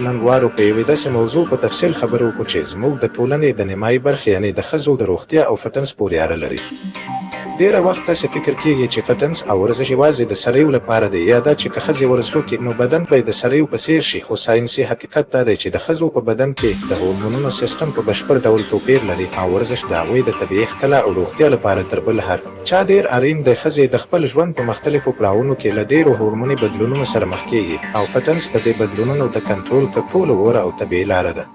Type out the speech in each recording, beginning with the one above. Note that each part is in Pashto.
نن غواړو په یوې داسې موضوع په تفصیل خبرې وکړو چې زموږ د ټولنې د نیمایي برخې یعنې د ښځو د روغتیا او فټنس پورې اړه لري. ډېره وخت داسې فکر کېږي چې فټنس او ورزش یوازې د سړیو لپاره دی یا دا چې که ښځې ورزش وکړي نو بدن به یې د سړیو په څېر شي خو ساینسي حقیقت دا دی چې د ښځو په بدن کې د هورمونونو سیسټم په بشپړ ډول توپیر لري او ورزش د هغوی د طبیعي ښکلا او روغتیا لپاره تر بل هر چا ډېر اړین دی. ښځې د خپل ژوند په مختلفو پړاوونو کې له ډېرو هورموني بدلونونو سره مخ کېږي او فټنس د دې بدلونونو د کنټرول تر ټولو غوره او طبیعي لاره ده.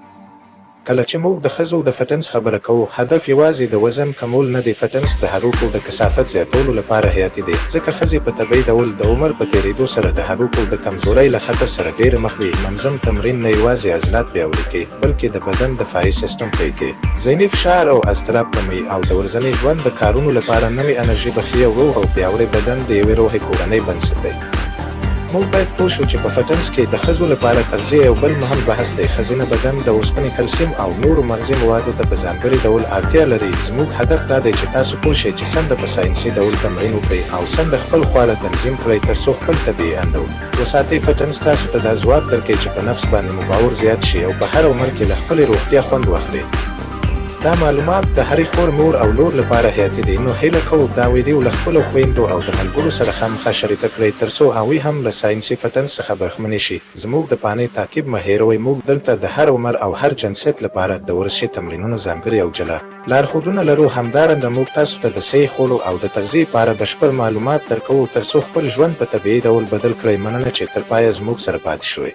کله چې موږ د ښځو د فټنس خبره کوو، هدف یوازې د وزن کمول نه دی، فټنس د هډوکو د کثافت زیاتولو لپاره حیاتي دی، ځکه ښځې په طبیعي ډول د عمر په تېرېدو سره د هډوکو د کمزورۍ له خطر سره ډېرې مخ وي. منظم تمرین نه یوازې عضلات پیاوړي کوي، بلکې د بدن دفاعي سیسټم قوي کوي، ذهني فشار او اضطراب کموي او د ورځني ژوند د کارونو لپاره نوې انرژي بښي. یو روغ او پیاوړی بدن د یوې روغې کورنۍ بنسټ دی. موږ باید پوه شو چې په فټنس کې د ښځو لپاره تغذیه یو بل مهم بحث دی. ښځینه بدن د اوسپنې، کلسیم او نورو مغزي موادو ته په ځانګړي ډول اړتیا لري. زموږ هدف دا دی چې تاسو پوه شئ چې څنګه په ساینسي ډول تمرین وکړئ او څنګه خپل خواړه تنظیم کړئ ترڅو خپل طبیعي انډول وساتئ. فټنس تاسو ته دا ځواک درکوي چې په نفس باندې مو باور زیات شي او په هر عمر کې له خپلې روغتیا خوند واخلئ. دا معلومات د هرې خور، مور او لور لپاره حیاتي دي، نو هیله کوو دا ویډیو له خپلو خویندو او د ملګرو سره خامخا شریکه کړئ ترڅو هغوی هم له ساینسي فټنس څخه برخمنې شي. زموږ د پانې تعقیب مه هیروئ، موږ دلته د هر عمر او هر جنسیت لپاره د ورزشي تمرینونو ځانګړي او جلا لارښودونه لرو. همدارنګه موږ تاسو ته د صحي خوړو او د تغذیې په اړه بشپړ معلومات درکوو ترڅو خپل ژوند په طبیعي ډول بدل کړئ. مننه چې تر پایه زموږ سره پاتې شوئ.